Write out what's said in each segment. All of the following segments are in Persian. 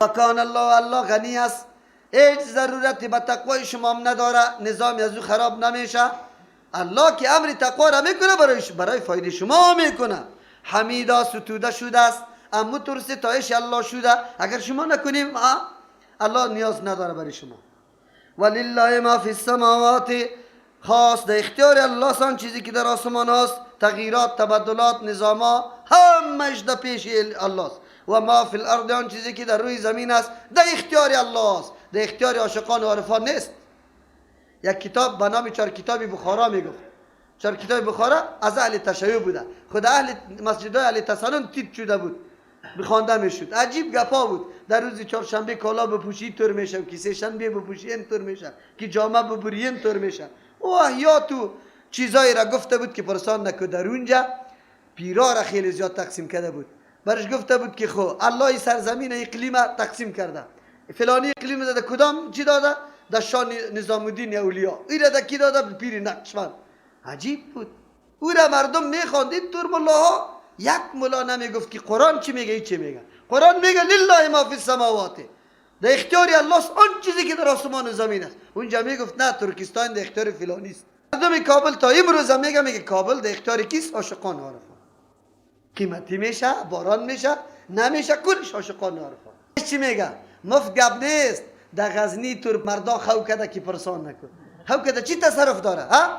و کان الله، الله غنی است، هیچ ضرورتی به تقوای شما هم نداره، نظام از او خراب نمیشه. الله که امر تقوا را میکنه برای فایده شما میکنه. حمیدا ستوده شده است، اما طور ستایش الله شده. اگر شما نکنیم الله نیاز نداره برای شما. ولله ما فی السماوات، خاص در اختیار الله آن چیزی که در آسمان هاست، تغییرات، تبدلات، نظام ها همش در پیش الله است. و ما فی الارض، آن چیزی که در روی زمین است در اختیار الله است، در اختیار عاشقان و عارفان نیست. یک کتاب به نام چهار کتاب بخارا میگفت. چهار کتاب بخارا از اهل تشیع بوده، خود اهل مسجدهای اهل تسنن تیت شده بود، بخوانده میشد. عجیب گپا بود. در روز چهارشنبه کالا بپوشی طور میشه، که سه شنبه بپوشی این طور میشه، که جامه ببری این طور میشه. او یا تو چیزایی را گفته بود که پرسان نکو. در اونجا پیرا را خیلی زیاد تقسیم کرده بود. برش گفته بود که خو الله سرزمین اقلیم تقسیم کرده، فلانی اقلیم داده، کدام چی داده؟ در شان نظام الدین اولیا. این را کی داده؟ پیر نقشبند. عجیب بود. او را مردم میخواند. این طور ملاها یک ملا نمیگفت که قرآن چی میگه، چی میگه. قرآن میگه لله ما فی السماوات، در اختیار الله است آن چیزی که در آسمان و زمین است. اونجا میگفت نه، ترکستان در اختیار فلانی است. مردم کابل تا امروز هم میگه کابل در اختیار کیست؟ عاشقان عارفان. قیمتی میشه، باران میشه، نمیشه، کلش عاشقان عارفان. چی میگه؟ مفت گپ نیست. در غزنی تور مردا خو کده که پرسان نکن. خو کده چی تصرف داره؟ ها؟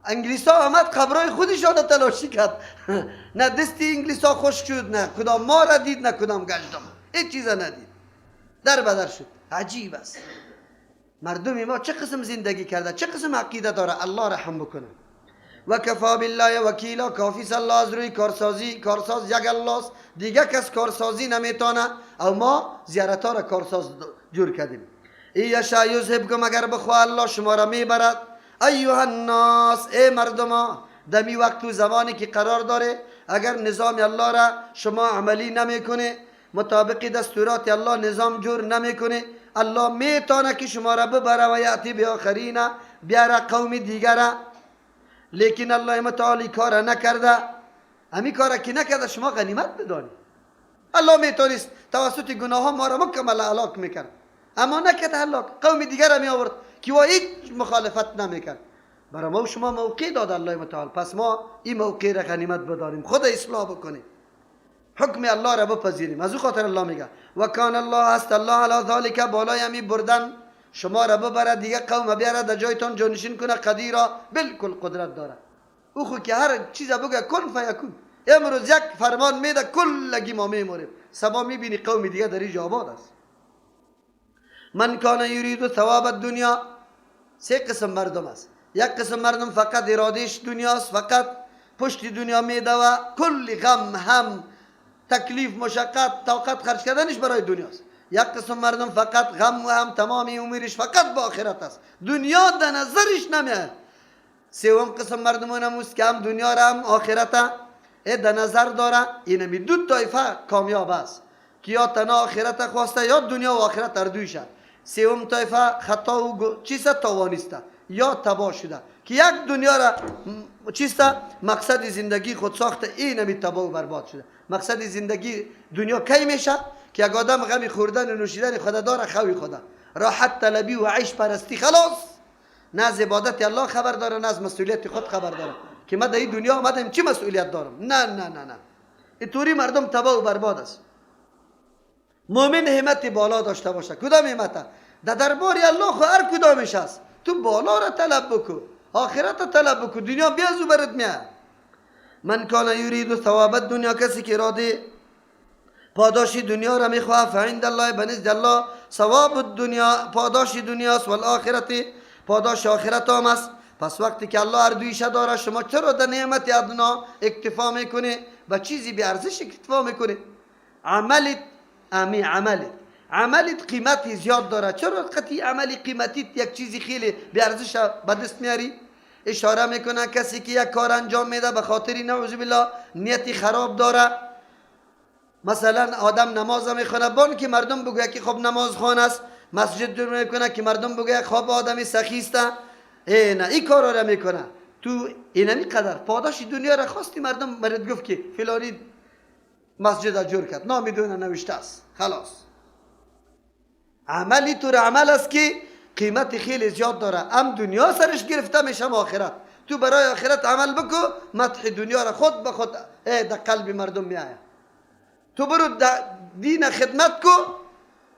انگلیس ها آمد قبرای خودشان تلاشی کرد. نه دستی انگلیس ها خوش شد، نه کدام ما را دید، نه کدام گشتم، هیچ چیز ندید، در بدر شد. عجیب است مردم ما چه قسم زندگی کرده، چه قسم عقیده داره. الله رحم بکنه. و کفا بالله وکیلا، کافی الله از روی کارسازی. کارساز یک الله است، دیگه کس کارسازی نمیتونه. او ما زیارت ها را کارساز جور کردیم. ای یشا یذهبکم، اگر بخواه الله شما را میبرد. ایها الناس، ای مردما، دمی وقت و زمانی که قرار داره، اگر نظام الله را شما عملی نمیکنه، مطابق دستورات الله نظام جور نمیکنه، الله میتونه که شما را ببره و یأتی بآخرین، بیاره قوم دیگر. لیکن الله متعالی کار نکرده. همی کار که نکرده شما غنیمت بدانید. الله میتونست توسط گناه ها ما را مکمل هلاک میکرد، اما نکرد هلاک، قوم دیگر می آورد که با هیچ مخالفت نمیکرد. برای ما و شما موقع داد الله متعال، پس ما این موقع را غنیمت بدانیم، خود اصلاح بکنیم، حکم الله را بپذیریم. از او خاطر الله میگه و کان الله، است الله علی ذلک، بالای همی بردن شما را ببره، دیگه قوم بیاره در جایتان جانشین کنه، قدیرا، بالکل قدرت داره. او خو که هر چیز بگه کن فیکون. امروز یک فرمان میده کلگی ما میموریم، صبا میبینی قوم دیگه در اینجا آباد است. من کان یرید ثواب الدنیا، سه قسم مردم است. یک قسم مردم فقط ارادهش دنیاست، فقط پشت دنیا میدوه، کل غم هم تکلیف مشقت طاقت خرج کردنش برای دنیاست. یک قسم مردم فقط غم و هم تمام امورش فقط با آخرت است، دنیا در نظرش نمیاد. سوم قسم مردم است که هم دنیا را هم آخرت در نظر داره. اینمی دو طایفه کامیاب است که یا تنها آخرت خواسته یا دنیا و آخرت هر دویشه. سوم طایفه خطا و چیست تاوانیسته یا تباه شده که یک دنیا را چیست مقصد زندگی خود ساخته، اینمی تباه و برباد شده. مقصد زندگی دنیا کی میشه؟ که یک آدم غمی خوردن و نوشیدن خود داره، خوی خدا راحت طلبی و عیش پرستی، خلاص نه از عبادت الله خبر داره، نه از مسئولیت خود خبر داره که من در این دنیا آمدم چی مسئولیت دارم. نه نه نه نه، اینطوری مردم تباه و برباد است. مؤمن همت بالا داشته باشه. کدام همت؟ در دربار الله خو هر کدامش است، تو بالا را طلب بکو، آخرت را طلب بکو، دنیا بیا زو برت میاد. من کان یرید ثواب الدنیا، کسی که اراده پاداش دنیا را میخواه، فعند الله، بنزد الله ثواب الدنیا، پاداش دنیاست، والآخرت، پاداش آخرت هم است. پس وقتی که الله هر دویشه داره، شما چرا در نعمت ادنا اکتفا میکنه، با چیزی بی ارزش اکتفا میکنه؟ عملت امی عملت قیمت زیاد داره، چرا قطعی عملی قیمتی یک چیزی خیلی بی ارزش به دست میاری؟ اشاره میکنه کسی که یک کار انجام میده به خاطر نعوذ بالله نیتی خراب داره. مثلا آدم نماز میخونه بان که مردم بگوید که خب نماز خوان است، مسجد جور میکنه که مردم بگوید خب آدمی سخی است، ای نه این کارا را میکنه. تو اینمی قدر پاداش دنیا را خواستی، مردم برات گفت که فلانی مسجد جور کرد، نام دونه نوشته است، خلاص. عملی طور عمل است که قیمت خیلی زیاد داره، هم دنیا سرش گرفته میشه هم آخرت. تو برای آخرت عمل بکو، مدح دنیا را خود به خود در قلب مردم میآید. تو برو دین خدمت کو،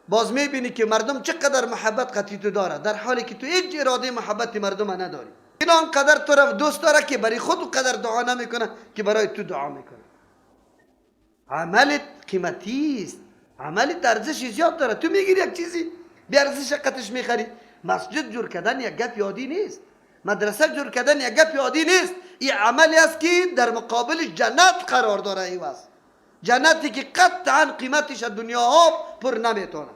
باز میبینی که مردم چقدر محبت قطعی تو داره، در حالی که تو هیچ اراده محبت مردم نداری. این آنقدر تو را دوست داره که برای خود قدر دعا نمیکنه که برای تو دعا میکنه. عملت قیمتی است، عملت ارزش زیاد داره. تو میگیری یک چیزی بی ارزش قطش میخری. مسجد جور کردن یک گپ عادی نیست، مدرسه جور کردن یک گپ عادی نیست. این عملی است که در مقابل جنت قرار داره. ای واسه جنتی که قطعا قیمتش دنیا ها پر نمیتونه.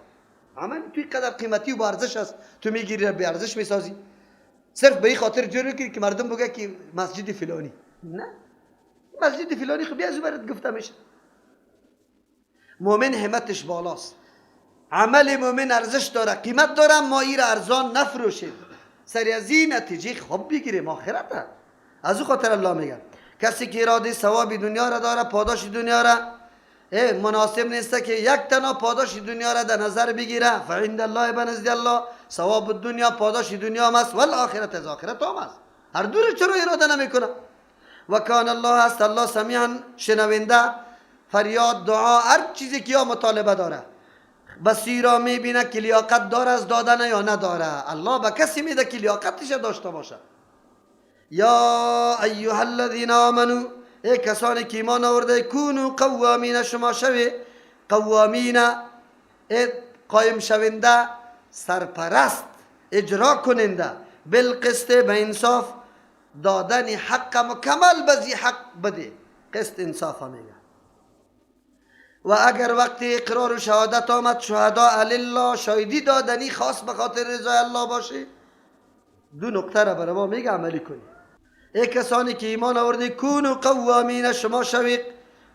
عمل توی قدر قیمتی و با ارزش است، تو میگیری بی ارزش میسازی صرف به این خاطر جور میکنی که مردم بگه که مسجد فلانی. نه، مسجد فلانی خب از برات گفته میشه. مؤمن همتش بالاست، عمل مؤمن ارزش داره، قیمت داره. ما این ارزان نفروشیم، سری از این نتیجه خوب بگیریم آخرت. از او خاطر الله میگه کسی که اراده ثواب دنیا را داره، پاداش دنیا را، مناسب نیست که یک تنها پاداش دنیا را در نظر بگیره. فعند الله، بنزد الله ثواب دنیا، پاداش دنیا هم است، والآخرت از آخرت هم است. هر دو را چرا اراده نمیکنه؟ و کان الله است الله سمیعا شنونده، فریاد، دعا، هر چیزی که یا مطالبه داره. بصیرا میبینه که لیاقت داره از دادن یا نداره. الله به کسی میده که لیاقتش داشته باشه. یا ایها الذین آمنو، ای کسانی که ایمان آورده، کونو قوامین، شما شوی قوامین، ای قایم شونده، سرپرست، اجرا کننده، بالقسط به انصاف، دادن حق مکمل به ذی حق بده. قسط انصاف میگه. و اگر وقتی اقرار و شهادت آمد، شهدا لله، شاهدی دادنی خاص به خاطر رضای الله باشه. دو نقطه را برای ما میگه عملی کنی. ای کسانی که ایمان آورده، کونو قوامین، شما شوید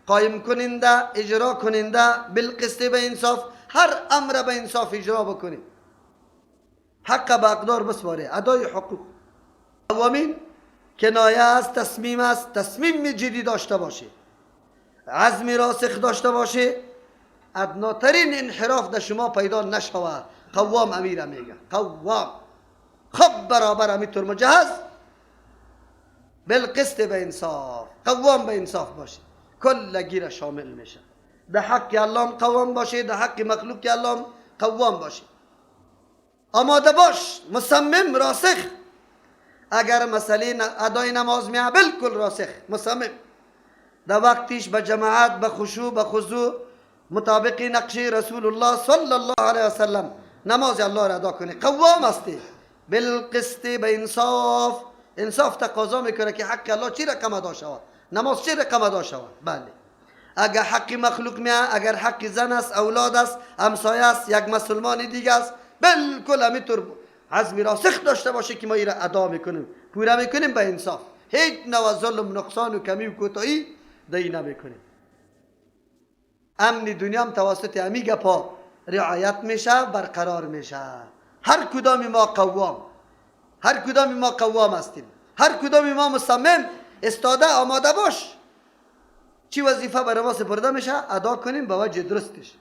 قایم کننده، اجرا کننده، بالقسط به انصاف، هر امر به انصاف اجرا بکنید، حق به اقدار بسپاره، ادای حقوق. قوامین کنایه است، تصمیم است، تصمیم جدی داشته باشه، عزم راسخ داشته باشه، ادناترین انحراف در شما پیدا نشود. قوام امیر میگه قوام، خب برابر امیتور مجهز بالقسط به انصاف، قوام به انصاف باشه، کل گیره شامل میشه. ده حق الله قوام باشه، ده حق مخلوق الله قوام باشه. آماده باش، مصمم، راسخ. اگر مسئله ادای نماز میه، بالکل راسخ، مصمم، در وقتش به جماعت، به خشوع، به خضوع، مطابق نقش رسول الله صلی الله علیه وسلم نماز الله را ادا کنی. قوام هستی بالقسط به انصاف. انصاف تقاضا میکنه که حق الله چی رقم ادا شود، نماز چی رقم ادا شود. بله، اگر حق مخلوق میه، اگر حق زن است، اولاد است، همسایه است، یک مسلمان دیگه است، بالکل همینطور عزم راسخ داشته باشه که ما این را ادا میکنیم، پورا میکنیم به انصاف، هیچ نوع ظلم، نقصان و کمی و کوتاهی دی نمیکنیم. امن دنیا هم توسط امی گپا رعایت میشه، برقرار میشه. هر کدام ما قوام، هر کدام ما قوام هستیم، هر کدام ما مصمم، استاده، آماده باش. چی وظیفه برای ما سپرده میشه ادا کنیم به وجه درستش.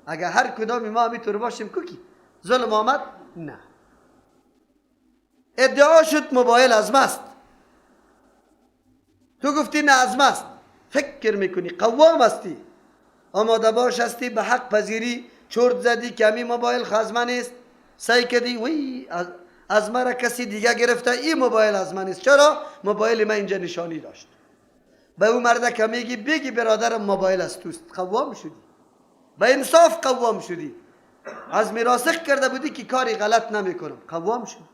اگر هر کدام ما همینطور باشیم، کوکی ظلم آمد؟ نه. ادعا شد موبایل از ماست، تو گفتی نه از ماست، فکر میکنی قوام هستی، آماده باش هستی، به حق پذیری، چرت زدی که همین موبایل خزمه نیست، سعی کردی وی از مرا کسی دیگه گرفته، این موبایل از من نیست. چرا؟ موبایل من اینجا نشانی داشت. به او مرده که میگی بگی برادرم موبایل از توست، قوام شدی، به انصاف قوام شدی، از میراسخ کرده بودی که کاری غلط نمیکنم، قوام شدی.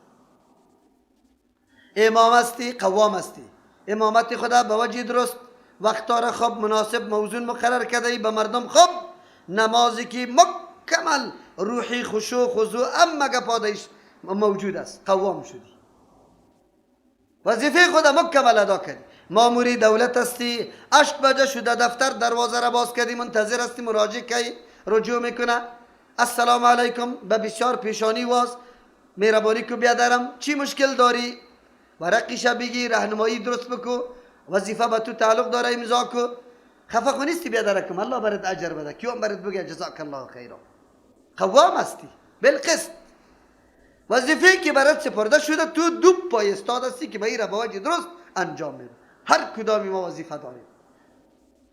امام هستی، قوام هستی، امامت خدا به وجه درست، وقتا را خوب مناسب موزون مقرر کرده ای به مردم. خوب نمازی که مکمل روحی خشوع خضوع اما گپادش موجود است، قوام شدی، وظیفه خود مکمل ادا کردی. ماموری دولت هستی، 8 بجه شده دفتر دروازه را باز کردی، منتظر هستی مراجع کی رجوع میکنه، السلام علیکم، به بسیار پیشانی واز مهربانی کو بیادرم، چی مشکل داری؟ ورقیش بگی، راهنمایی درست بکو، وظیفه به تو تعلق داره امضا کو. خفه خو نیستی بیا درکم، الله برات اجر بده، کیوم برات بگه جزاک الله خیرا. قوام هستی بالقسط، وظیفه که برات سپرده شده تو دو پای استاد هستی که به این را درست انجام میده. هر کدامی ما وظیفه داریم.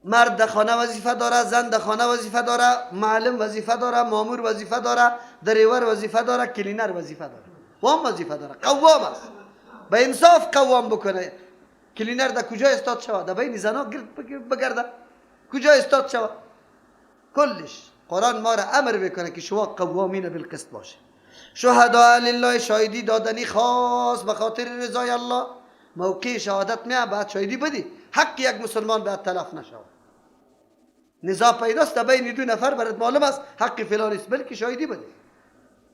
مرد در خانه وظیفه داره، زن در خانه وظیفه داره، معلم وظیفه داره، مامور وظیفه داره، دریور وظیفه داره، کلینر وظیفه داره، وام وظیفه داره، قوام است. به انصاف قوام بکنه. کلینر در کجا استاد شود؟ در بین زنا گرد بگرده کجا استاد شود؟ کلش قرآن ما را امر میکنه که شما قوامین بالقسط باشه. شهداء لله، شاهدی دادنی خاص به خاطر رضای الله. موقع شهادت میاد بعد شاهدی بدی، حق یک مسلمان باید تلف نشود. نزاع پیداست در بین دو نفر، برات معلوم است حق فلان است، بلکه شاهدی بده.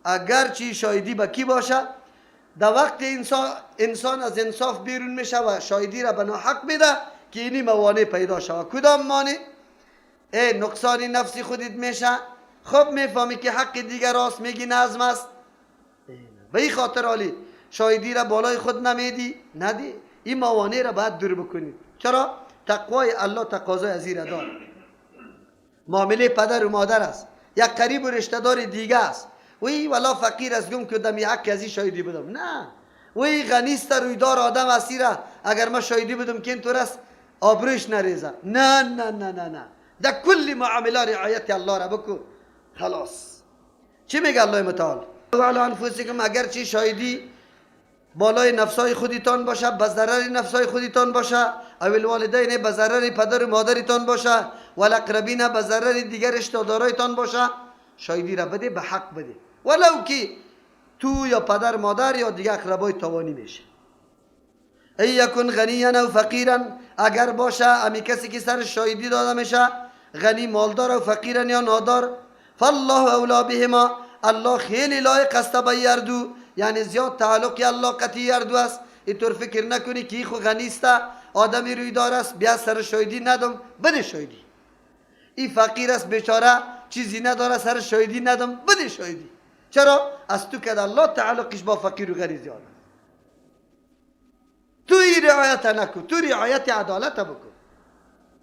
اگرچه شاهدی به کی باشه، در وقت انسان از انصاف بیرون میشه و شاهدی را به ناحق میده که اینی موانع پیدا شود. کدام مانع؟ ای نقصان نفسی خودت میشه، خب میفهمی که حق دیگر راست، میگی نظم است، به این خاطر عالی شاهدی را بالای خود نمیدی، ندی. این موانع را باید دور بکنی. چرا؟ تقوای الله تقاضای از این را داره. معامله پدر و مادر است، یک قریب و رشته دار دیگه است. وی والا فقیر است، گم کردم یه حق از این شاهدی بدم. نه، وی غنی است، رویدار آدم اسیره، اگر ما شاهدی بدم که اینطور است آبروش نریزه. نه نه نه نه نه، در کل معامله رعایت الله را بکن. خلاص چی میگه الله متعال؟ علی انفسکم، اگرچه شاهدی بالای نفسای خودتان باشه، به ضرر نفسای خودتان باشه، او الوالدین به ضرر پدر و مادرتان باشه، والاقربین به ضرر دیگر رشته‌دارایتان باشه، شاهدی را بده، به حق بده، ولو که تو یا پدر مادر یا دیگر اقربای توانی میشه. ای یکن غنیا او فقیرا، اگر باشه امی کسی که سر شاهدی داده میشه غنی مالدار و فقیرا یا نادار، فالله اولا بهما، الله خیلی لایق است به یردو، یعنی زیاد تعلق الله قطعی یردو است. اینطور فکر نکنی که خو غنی است، آدمی روی دار است، بیا سر شاهدی ندم، بده شاهدی. این فقیر است بیچاره، چیزی نداره، سر شاهدی ندم، بده شاهدی. چرا؟ از تو که الله تعلقش با فقیر و غنی زیاد است. تو این رعایت نکن، تو رعایت عدالت بکن.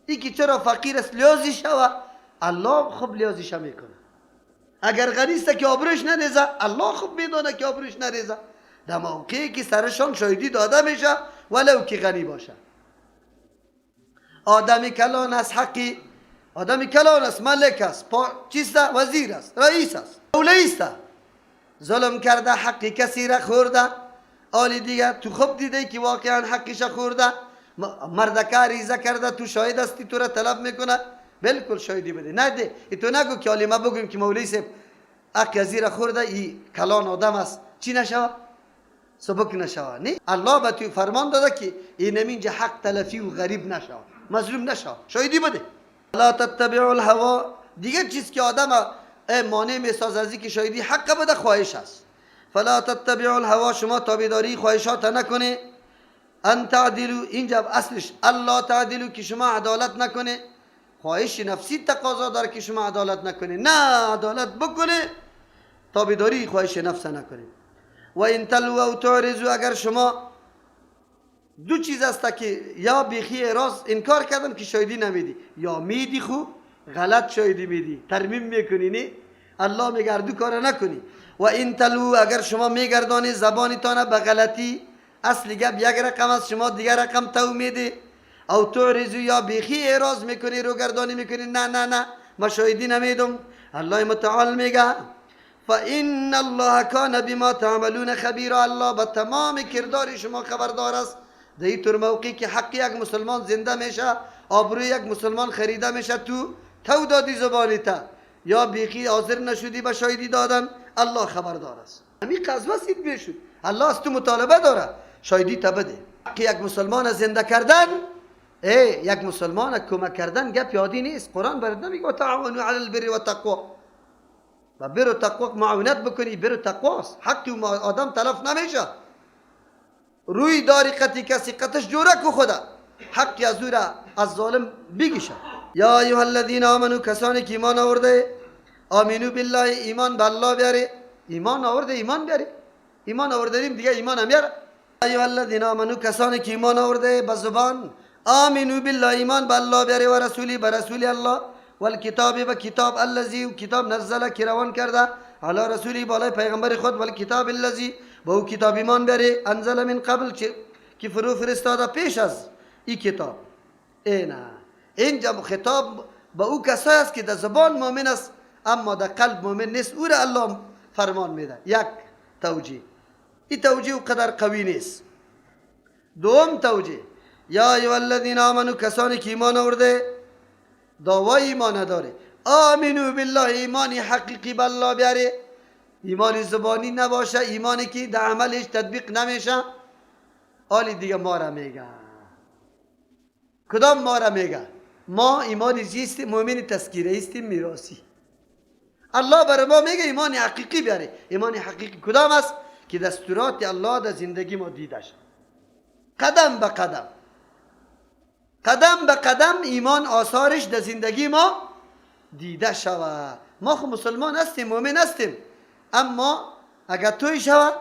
این که چرا فقیر است لیازی شوه، الله خوب لیازیش میکنه. اگر غنی است که آبروش نریزه، الله خوب میدونه که آبروش نریزه. در موقعی که سرشان شاهدی داده میشه ولو که غنی باشه. آدمی کلان است، حقی آدمی کلان است، ملک است، چیست؟ وزیر است، رئیس است، مولی است، ظلم کرده، حق کسی را خورده. آلی دیگه تو خوب دیده که واقعا حقش خورده، مردکه ریزه کرده، تو شاهد هستی، تو را طلب میکنه، بالکل شاهدی بده. نده تو نگو که آلی ما بگویم که مولوی صاحب حق از را خورده، ای کلان آدم است، چی نشوه؟ سبک نشوه. نه، الله به تو فرمان داده که این اینجا حق تلفی و غریب نشوه، مظلوم نشوه، شاهدی بده. لا تتبعوا الهوا، دیگه چیز که آدم مانع میساز از که شاهدی حق بده خواهش است. فلا تتبعوا الهوا، شما تابعداری خواهشات نکنه. ان تعدلوا، اینجا اصلش الله تعدلوا که شما عدالت نکنه. خواهش نفسی تقاضا داره که شما عدالت نکنه، نه عدالت بکنه، تابعداری خواهش نفس نکنه. و ان تلوا او تعرضوا، اگر شما دو چیز است که یا بیخی اعراض انکار کردن که شاهدی نمیدی، یا میدی خو غلط شاهدی میدی، ترمیم میکنی، نه الله میگه دو کار نکنی. و این تلو، اگر شما میگردانی زبانتان به غلطی، اصل گپ یک رقم است، شما دیگر رقم تو میدی، او تعرضو یا بیخی اعراض میکنی، رو گردانی میکنی، نه نه نه ما شاهدی نمیدم، الله متعال میگه فإن الله کان بما تعملون خبیرا، الله به تمام کردار شما خبردار است. در این طور موقعی که حق یک مسلمان زنده میشه، آبروی یک مسلمان خریده میشه، تو دادی زبانی تا یا بیخی حاضر نشدی به شاهدی دادن، الله خبردار است. همین قضوه سید میشد، الله از تو مطالبه داره شاهدی تا بده. حق یک مسلمان زنده کردن، ای یک مسلمان کمک کردن گپ یادی نیست. قرآن برات نمیگه تعاونوا علی البر والتقوا، و بر و تقوا معاونت بکنی، بر و تقواست، حق آدم تلف نمیشه. روی داری قطی کسی قطش جوره کو خدا حق از او را از ظالم بگیشه. یا ایها الذین آمنو، کسانی که ایمان آورده، آمینو بالله، ایمان به الله بیاره، ایمان آورده ایمان بیاره، ایمان آورده دیگه ایمان هم بیاره. ایها الذین آمنو، کسانی که ایمان آورده به زبان، آمنو بالله ایمان به الله بیاره و رسولی به رسول الله والکتاب به کتاب الذی کتاب نزل که روان کرده علی رسولی بالای پیغمبر خود والکتاب الذی به او کتاب ایمان بیاره انزل من قبل که فرو فرستاده پیش از این کتاب. اینا اینجا خطاب به او کسایی است که در زبان مؤمن است اما در قلب مؤمن نیست، او را الله فرمان میده. یک توجیه، این توجیه قدر قوی نیست. دوم توجیه، یا ایها الذین آمنو کسانی که ایمان آورده دعوای ایمان داره، آمنو بالله ایمان حقیقی به الله بیاره، ایمان زبانی نباشه، ایمانی که در عملش تطبیق نمیشه. حالی دیگه ما را میگه، کدام ما را میگه؟ ما ایمان زیست مؤمن تذکیره استیم میراثی. الله برای ما میگه ایمان حقیقی بیاره. ایمان حقیقی کدام است؟ که دستورات الله در زندگی ما دیده شد، قدم به قدم، قدم به قدم ایمان آثارش در زندگی ما دیده شود. ما خو مسلمان هستیم، مؤمن هستیم، اما اگر توی شود،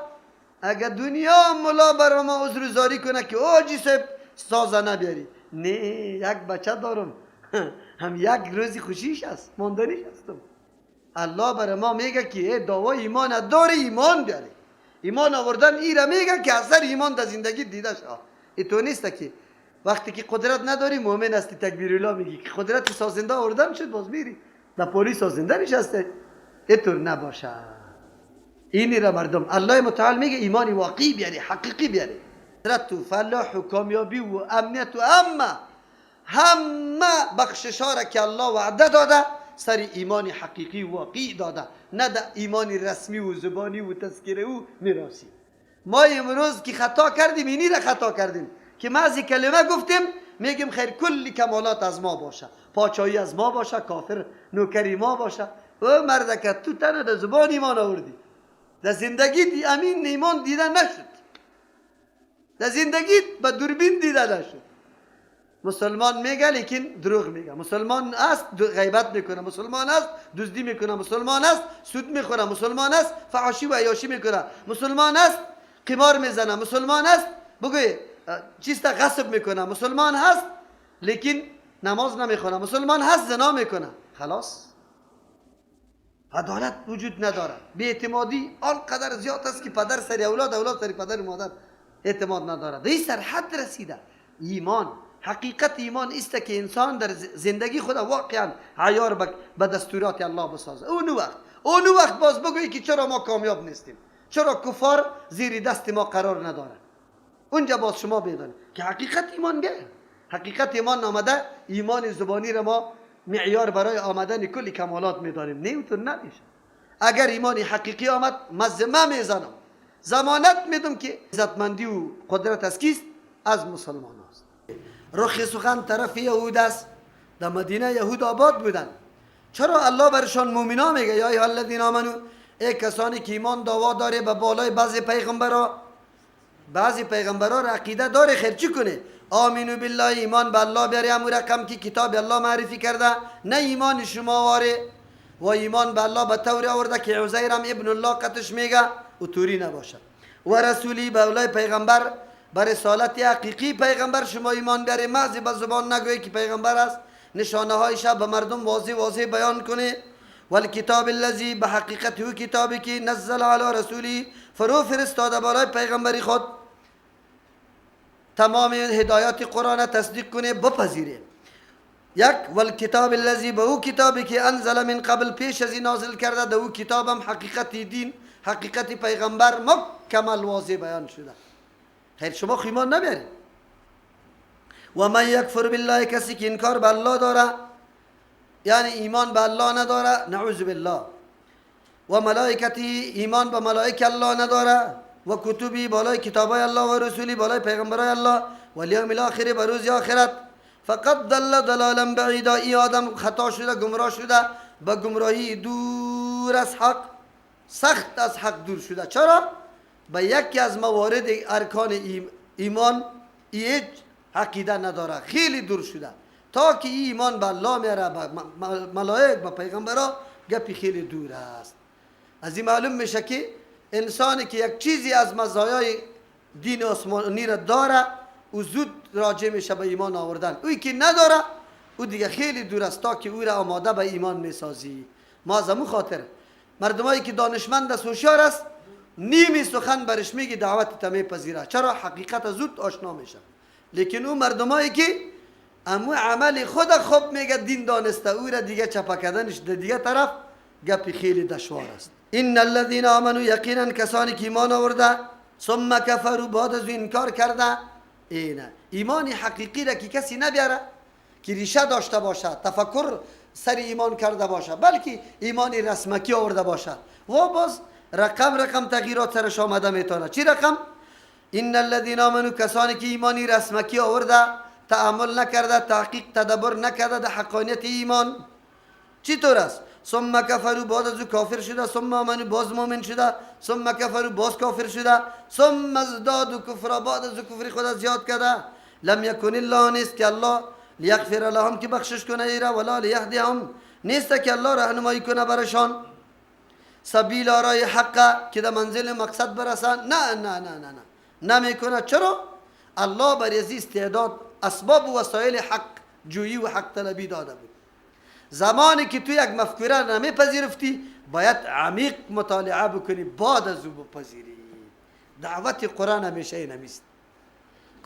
اگر دنیا ملا برای ما عذر زاری کنه که او حاجی صاحب سازه نبیاری، نه یک بچه دارم هم یک روزی خوشیش است، ماندنیش هستم. الله برای ما میگه که دعوای ایمان داره، ایمان بیاری. ایمان آوردن ای را میگه که اثر ایمان در زندگی دیده شود. ای تو نیست که وقتی که قدرت نداری مؤمن هستی تکبیر الله میگی که قدرت سازنده آوردن شد باز میری در پولی سازنده نشسته. اینطور نباشه. اینی را مردم الله متعال میگه ایمان واقعی بیاری، حقیقی بیاری، قدرت و فلاح و کامیابی و امنیت و همه بخشش ها را که الله وعده داده سر ایمان حقیقی واقعی داده، نه در ایمان رسمی و زبانی و تذکره و میراثی. ما امروز که خطا کردیم، اینی را خطا کردیم که ما از کلمه گفتیم میگیم خیر کلی کمالات از ما باشه، پاچایی از ما باشه، کافر نوکری ما باشه. او مردکه تو تنها در زبان ایمان آوردی، در زندگی دی امین ایمان دیده نشد، در زندگی به دوربین دیده نشد. مسلمان میگه لیکن دروغ میگه، مسلمان است غیبت میکنه، مسلمان است دزدی میکنه، مسلمان است سود میخوره، مسلمان است فحاشی و عیاشی میکنه، مسلمان است قمار میزنه، مسلمان است بگوی چیز غصب میکنه، مسلمان هست لیکن نماز نمیخونه، مسلمان هست زنا میکنه. خلاص عدالت وجود نداره، بی‌اعتمادی آنقدر زیاد است که پدر سر اولاد، اولاد سر پدر مادر اعتماد نداره. در این سرحد رسیده ایمان. حقیقت ایمان است که انسان در زندگی خود واقعا عیار به دستورات الله بسازه. اون وقت باز بگویی که چرا ما کامیاب نیستیم، چرا کفار زیر دست ما قرار نداره. اونجا باز شما بدانید که حقیقت ایمان بیه. حقیقت ایمان آمده، ایمان زبانی را ما معیار برای آمدن کلی کمالات میدانیم. نه اونطور نمیشه. اگر ایمان حقیقی آمد مزمه میزنم، ضمانت میدم که عزتمندی و قدرت از کیست؟ از مسلمان است. رخ سخن طرف یهود است. در مدینه یهود آباد بودن. چرا الله برشان مومنا میگه یا ایها الذین آمنو، ای کسانی که ایمان دعوا داره به بالای بعضی پیغمبرا، بعضی پیغمبرا را عقیده داره، خیر چی کنه؟ آمینو بالله ایمان به الله بیاره، همون رقم که کتاب الله معرفی کرده، نه ایمان شما واره و ایمان به الله به طور آورده که عزیر هم ابن الله قطش میگه و توری نباشه، و رسولی به اولای پیغمبر، بر رسالت حقیقی پیغمبر شما ایمان بیاره، محض به زبان نگویی که پیغمبر است، نشانه هایش به مردم واضح واضح بیان کنه. والکتاب الذی به حقیقت او کتابی که نزل علی رسولی فرو فرستاده بالای پیغمبری خود، تمام هدایات قرآن تصدیق کنه بپذیره. یک والکتاب الذی به او کتابی که انزل من قبل پیش از این نازل کرده، در او کتابم حقیقت دین، حقیقت پیغمبر مکمل واضح بیان شده. خیر شما خیمان نبرید. و من یکفر بالله کسی که انکار به الله داره، یعنی ایمان به الله نداره، نعوذ بالله، و ملائکتی ایمان به ملائک الله نداره، و کتبی بالای کتابای الله و رسولی بالای پیغمبرای الله، و الیوم الاخر به روز آخرت، فقد ضل ضلالا بعیدا، ای آدم خطا شده، گمراه شده، به گمراهی دور از حق، سخت از حق دور شده. چرا؟ به یکی از موارد ارکان ایمان هیچ عقیده نداره، خیلی دور شده. تا که ایمان به الله میاره، به ملائک، به پیغمبرا، گپی خیلی دور است. از این معلوم میشه که انسانی که یک چیزی از مزایای دین عثمانی را داره، او زود راجع میشه به ایمان آوردن. اوی که نداره او دیگه خیلی دور است تا که او را آماده به ایمان میسازی. ما از امو خاطر مردمایی که دانشمند است، هوشیار است، نیمی سخن برش میگی دعوت تا میپذیره. چرا؟ حقیقت زود آشنا میشه. لیکن او مردمایی که امو عمل خود خوب میگه دین دانسته، او را دیگه چپا کردنش در دیگه طرف گپی خیلی دشوار است. ان الذين آمنوا، یقینا کسانی که ایمان آورده، ثم کفروا، بعد از انکار کرده. اینه ایمان حقیقی را که کسی نبیاره که ریشه داشته باشه، تفکر سر ایمان کرده باشه، بلکه ایمان رسمکی آورده باشه و باز رقم رقم تغییرات سرش آمده میتونه. چی رقم؟ ان الذين آمنوا، کسانی که ایمانی رسمکی آورده، تأمل نکرده، تحقیق تدبر نکرده در حقانیت ایمان، چطور است؟ ثم کفروا، بعد از او کافر شده، ثم آمنوا، باز مؤمن شده، ثم کفروا، باز کافر شده، ثم ازدادوا کفرا، بعد از او کفر خود زیاد کرده. لم یکن الله، نیست که الله، لیغفر لهم، که بخشش کنه ایرا، ولا لیهدیهم، نیست که الله راهنمایی کنه برشان، سبیل، راه حق که در منزل مقصد برسن. نه نه نه نه نه، نمیکنه. چرا؟ الله بر ازی استعداد، اسباب و وسایل حق جویی و حق طلبی داده بود. زمانی که تو یک مفکوره نمیپذیرفتی، باید عمیق مطالعه بکنی، بعد از او بپذیری. دعوت قرآن همیشه این همیست.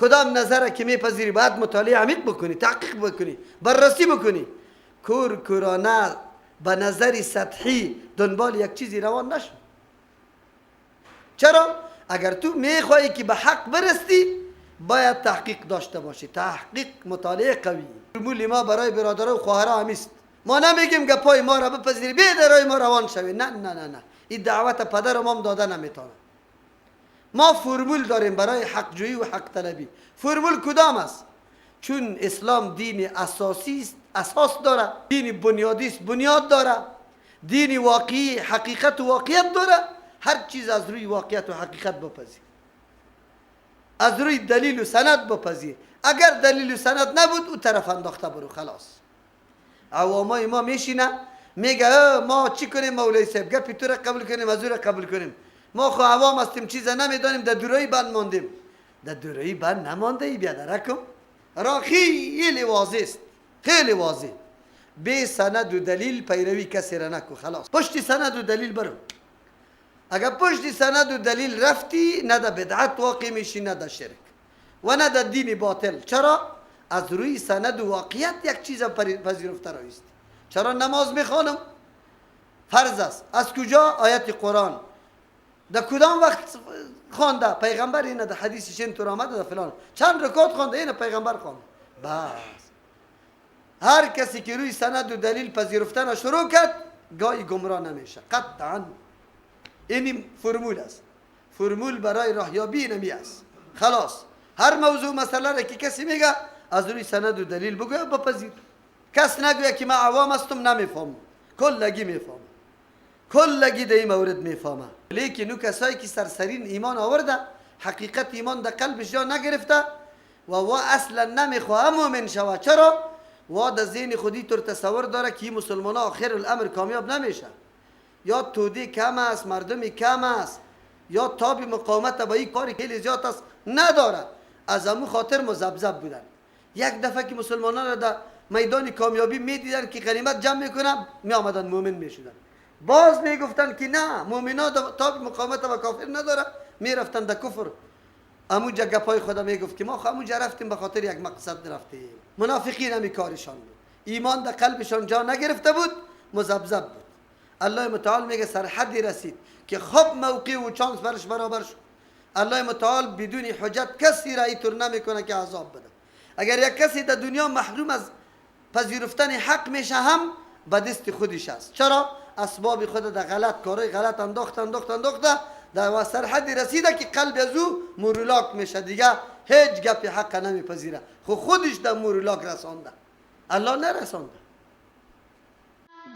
کدام نظر که میپذیری باید مطالعه عمیق بکنی، تحقیق بکنی، بررسی بکنی. کور کورانه به نظر سطحی دنبال یک چیزی روان نشو. چرا؟ اگر تو میخوایی که به حق برسی، باید تحقیق داشته باشی، تحقیق، مطالعه قوی. فرمول ما برای برادران و خواهران همیست. ما نمیگیم گپای ما را بپذیری، بی درای ما روان شوی. نه نه نه نه، این دعوت پدر ما هم داده نمیتونه. ما فرمول داریم برای حق جویی و حق طلبی. فرمول کدام است؟ چون اسلام دین اساسی است، اساس داره، دین بنیادی است، بنیاد داره، دین واقعی، حقیقت و واقعیت داره. هر چیز از روی واقعیت و حقیقت بپذیر، از روی دلیل و سند بپذیر. اگر دلیل و سند نبود، او طرف انداخته برو، خلاص. عوامای ما میشینه میگه ما چی کنیم مولوی صاحب، گپی تو را قبول کنیم، از او را قبول کنیم، ما خو عوام هستیم، چیز نمیدانیم، در دورایی بند ماندیم. در دورایی بند نمانده ای بیادرکم، راه خیلی واضح است، خیلی واضح. بی سند و دلیل پیروی کسی را نکو، خلاص. پشت سند و دلیل برو. اگر پشت سند و دلیل رفتی، نه در بدعت واقع میشی، نه در شرک و نه در دین باطل. چرا؟ از روی سند و واقعیت یک چیز پذیرفته رایست. چرا نماز میخوانم؟ فرض است. از کجا؟ آیت قرآن. در کدام وقت خوانده؟ پیغمبر اینه در حدیثش اینطور آمده، در فلان چند رکعت خوانده، اینه پیغمبر خوانده. بس هر کسی که روی سند و دلیل پذیرفتن شروع کرد، گاهی گمراه نمیشه قطعا. این فرمول است، فرمول برای راهیابی نمی است. خلاص، هر موضوع مسئله را که کسی میگه، از روی سند و دلیل بگو، بپذیر. کس نگویه که من عوام هستم نمیفهمم. کلگی میفهمم، کلگی در این مورد میفهمه. لیکن او کسایی که سرسرین ایمان آورده، حقیقت ایمان در قلبش جا نگرفته و اصلا نمیخواه مؤمن شوه. چرا؟ و در ذهن خودی طور تصور داره که این مسلمان ها آخر الامر کامیاب نمیشه، یا توده کم است، مردمی کم است، یا تاب مقاومت با این کاری خیلی زیاد است نداره. از امو خاطر مذبذب بودن. یک دفعه که مسلمانان را در میدان کامیابی میدیدن که غنیمت جمع میکنن، می آمدن مؤمن میشدن. باز میگفتن که نه، مؤمنا تاب مقاومت و کافر نداره، میرفتن در کفر. اموجا گپای خدا میگفت که ما خو اموجا رفتیم به خاطر یک مقصد رفتیم. منافقین همی کارشان بود، ایمان در قلبشان جا نگرفته بود، مذبذب بود. الله متعال میگه سرحدی رسید که خب موقع و چانس برش برابر شد. الله متعال بدون حجت کسی را اینطور نمیکنه که عذاب بده. اگر یک کسی در دنیا محروم از پذیرفتن حق میشه، هم به دست خودش است. چرا؟ اسباب خود در غلط، کارهای غلط انداخت انداخت انداخته، در سرحدی رسیده که قلب از او مورولاک میشه، دیگه هیچ گپی حق نمیپذیره. خو خودش در مورولاک رسانده، الله نرسانده.